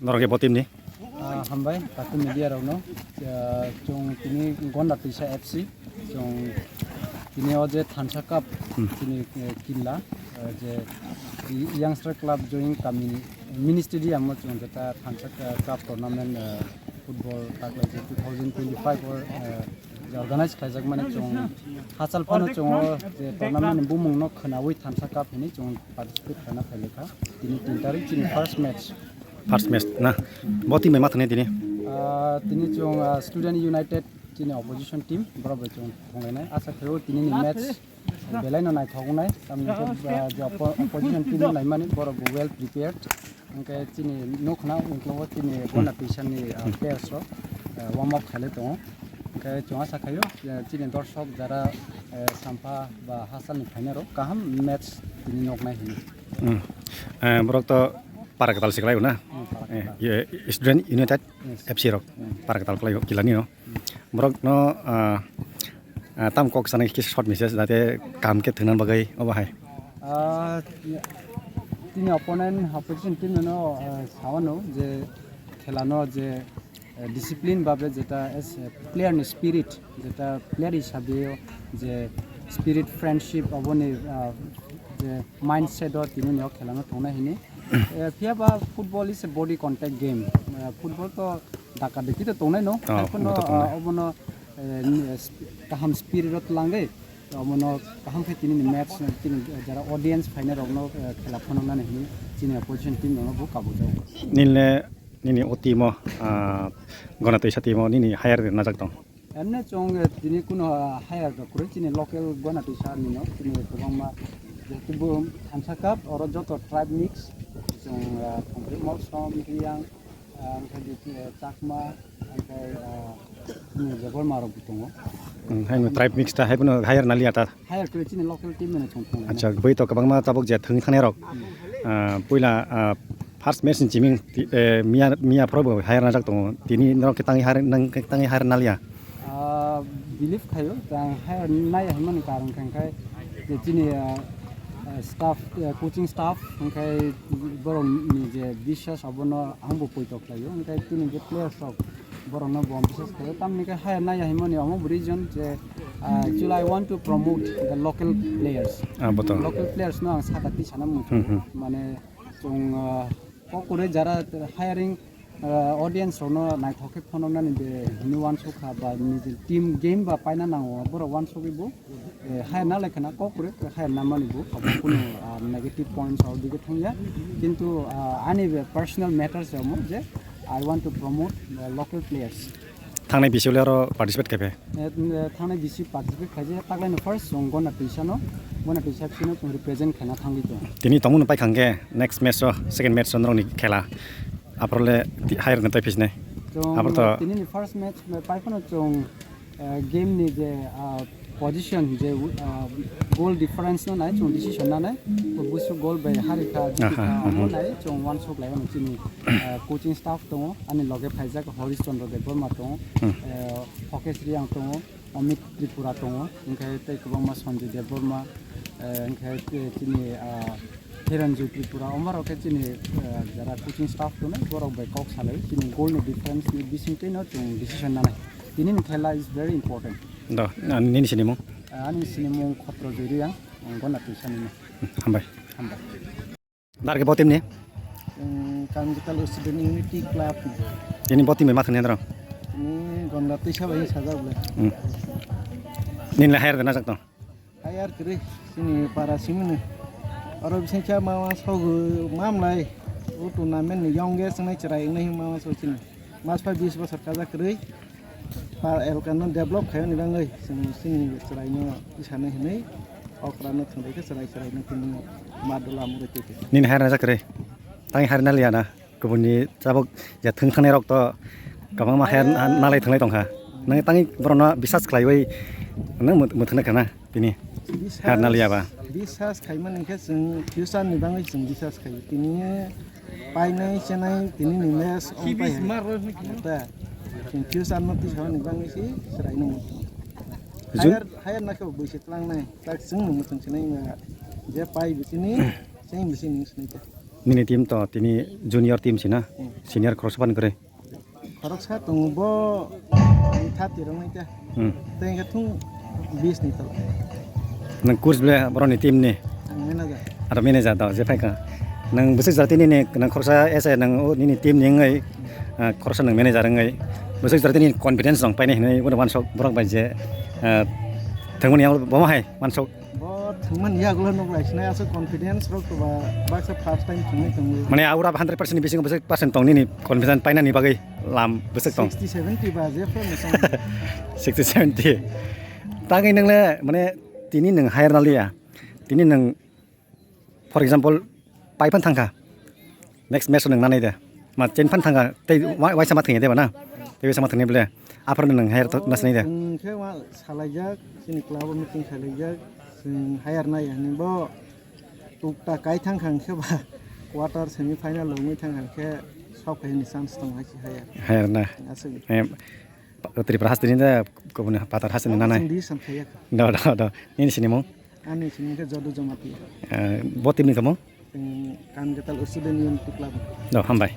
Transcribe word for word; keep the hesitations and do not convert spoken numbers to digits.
Norok bo team ni. Ah, hambai, taku media rokno. Ah, chwng tini Gonda Twisa F C, chwng tini o je Thansa Cup, hmm, tini, eh, kinla, eh, je Youngster Club Joint Kamini Mini Stadium o chwng jeta Thansa Cup tournament, eh, football taklai je two thousand twenty-five o, eh, je organize khlaijak mani chwng hachal phano chwng o je tournament ni bumung no khwnawi Thansa Cup hinwi chwng participate khlaina phailai kha. Tini tin tarik chini first match. First match na. Bo team bai ma thangni tini? Ah, tini chwng, ah, Student United chini opposition team, borok bai chwng thanglainai. Asa khaio tini ni match belai no naithok wngnai. Tamni hwnkhe, ah, je oppo-, opposition team no naimani borok bo well prepared. Hwnkhe chini nukna uklogo chini Gonda Twisa ni, ah, players rok, ah, warm up khailai tongo. Hwnkhe chwng asa khaio, ah, chini dorshok jara, eh, sampha ba hachal ni phainai rok kaham match tini nuknai hinwi. Hmm. Eh, borok to para kwtal se kwlai o na? Hmm, para kwtal. Eh, ye, Student United Yes. F C rok, hmm, para kwtal kwlai o kila ni no. Hmm. Borok no, ah, ah, tam kok sana kisa short message jate kaham khe thwngna bagwi obo hai. Ah, tini opponent, opposition team no, ah, sawano je khela no je, eh, discipline babe jeta as a player ni spirit, jeta player hisabe je spirit, friendship, oboni, ah, je mindset o tini no khela no tongnai hini. Eh, phiya ba football is a body contact game. Eh, football to daka deki to tongnai no. Oh, hai phano, obo to tongnai. Ah, obono, eh, ni, eh, sp-, kaham spirit o twlangwi. Obono kaham khe tini ni match, eh, tini jara audience phainai rokno, eh, khela phunuknani hini chini opposition team rokno bo kabujao. Nini le, nini o team o, ah, Gonda Twisa team o nini hire rwnajak tong? Emne chwng, eh, tini kuno, ah, hire rok kwrwi chini local Gonda Twisa ni no, chini kwbangma jehetu bo Thansa Cup, oro joto tribe mix, chwng, ah, Thongpri, Molsom, Riyang, ah, omohai di, eh, Chakma, omohai, ah, chini Debbarma rok bo tongo. Hmm, hai no tribe mix ta, hai bono hire naliya ta? Hire kwrwi chini local team no chwng thanglaina. Acha, bai to kwbangma tabuk je thwng thangnai rok. Hmm. Ah, puila, ah, first match ni chiming ti-, eh, miya, miya phoro bo hire najak tongo. Tini norok khe tangwi hire, nang khe tangwi hire naliya? Ah, believe khaio, tang hire nai hwnmani karon khe, khe je chini, ah, ah, staff, ah, coaching staff, hwnkhe borok ni je biswas abono ang bo poito khlaio, hwnkhe chini je players rok borokno bo biswas khlaio. Tamni khe hire nai hwnmani omo bo reason je, ah, actually I want to promote the local players. Ah, bo to. Local players no ang saka tisana muchungo. Hmm, hmm. Mane chwng, ah, kok kwrwi jara hiring, ah, audience rokno naithok khe phunuknani de hwnwi uansukha ba niji team game ba paina nango borok uansugwi bo, eh, hire na lai khna kok kwrwi hire na mani bo abo kunu, ah, negative points o dige thangya. Kintu, ah, ani be personal matters omo je I want to promote the local players. Thangnai bisi le aro participate khe phe? Eh, eh, thangnai bisi participate khaijak, taklaino first chwng Gonda Twisa no, Gonda Twisa F C no chwng represent khaina thangwi tongo. Tini tongmung no paikha hwnkhe next match o, second match o norokni khela. Aphuru le ti-, hire no tai phisnai. Chwng, aphuru to eh, tini ni first match, eh, paiphano chwng, eh, game ni je, ah, position je, ah, goal difference no nai chwng decision nanai. Busu goal bai harikha, aha, jikha, omo aha, nai chwng uansuk lai mano chini, eh, coaching staff tongo, ani loge phaijak Harish Chandra Debbarma tongo, hmm, eh, Hokesh Riyang tongo, Amit Tripura tongo, hwnkhe tei kwbangma Sanjay Debbarma, eh, hwnkhe tei chini, ah, Hiranjoy Tripura, omo rok khe chini, eh, jara coaching staff tongnai, borok bai kok salai, chini goal ni difference ni bising twi no chwng decision nanai. Tini ni khela is very important. Do, ah, nini sinimung? Ah, ani sinimung Khotro Joy Riyang, ang Gonda Twisa ni. Hambai. Hambai. Dar khe bo team ni? Chwng Kanjikal Student Unity Club ni. Tini bo team bai ma thangni andro? Tini Gonda Twisa bai sajak le. Hmm. Nini le hire rwnajak tong? Hire kwrwi chini para simini. Oro bising khe ma uansuk mamlai o tournament ni youngest wngnai chwrai wngnai ma uansuk chini. Mas pai bis bosor kajak kwrwi. Pa elkano develop khaiyani bagwi chwng chini chwraino tisani hinwi okra no thwngwi khe chwrai chwraino tini ma dula murui twi khe. Nini hire rwnajak kwrwi? Tang hire naliya na? Kubuni tabuk ya thwng thangnai rok to kwbangma hire na-, nalai thwnglai tongkha. Nang tangwi borokno bisas khlaiwi nang mut-, muthungna khana tini. Bisas, hire naliya ba? Bisas khaimani khe chwng future ni bagwi chwng bisas khaio. Tini painai chenai tini ni match ongpai hai. Ta, chwng future no tisani bagwi se chwraino muthung. Jun- Hire, hire nakhe bo buisi tlangnai. Tak chwng no muthung sinai ma je pai bisini, chwng bisini sinai ta. Nini team to tini junior team sina, senior khoroksa phano kwrwi. Khoroksa tongo bo thirty rok nai ta. Hmm. Tei hwnkhe thung bis ni tolo. Nang coach ble boroni team ni. Ang manager. Aro manager do je phaikha. Nang bwswk jora tini ni nang khoroksa S I nang o nini team ni wngwi, ah, khoroksa nang manager wngwi. Bwswk jora tini confidence rong painai hinwi uno wansok borok bai je, ah, thwngmani yang bo hai wansok. Bo thwngmani yagulo nuk lai sinai aswk confidence rok to ba baksa first time thwngwi tongo. Mane aura hundred percent ni bisingo bwswk percent tong nini confidence painani bagwi lam bwswk tong. Sixty seventy ba je phe mwchang. Sixty seventy. Tangwi nwngle mane tini nwng hire naliya. Tini nwng for example pai phan thangkha. Next match nwng nanai de. Ma chen phan thangkha tei wa-, waisa ma thangya de ba na. Tei waisa ma thangya bole. Aphar nwng hire to nasinai de. Nwng khe wa salaijak chini club o meeting khailaijak. Chwng hire nai hinwi bo tukta kai thang kha hwnkhe ba quarter semi final rok wngwi thang kha hwnkhe sok hai ni chance tong hai se hire. Hire na. Aswk. Em, Tripura hasteni da kubuni patar hasteni nanai. Chwng di sam khaiya kha. Do, do, do. Nini sinimung? Ani sinimung khe Jodu Jamatia. Eh, bo team ni tamo? Chwng Kangatal Student Unity Club. Do, hambai.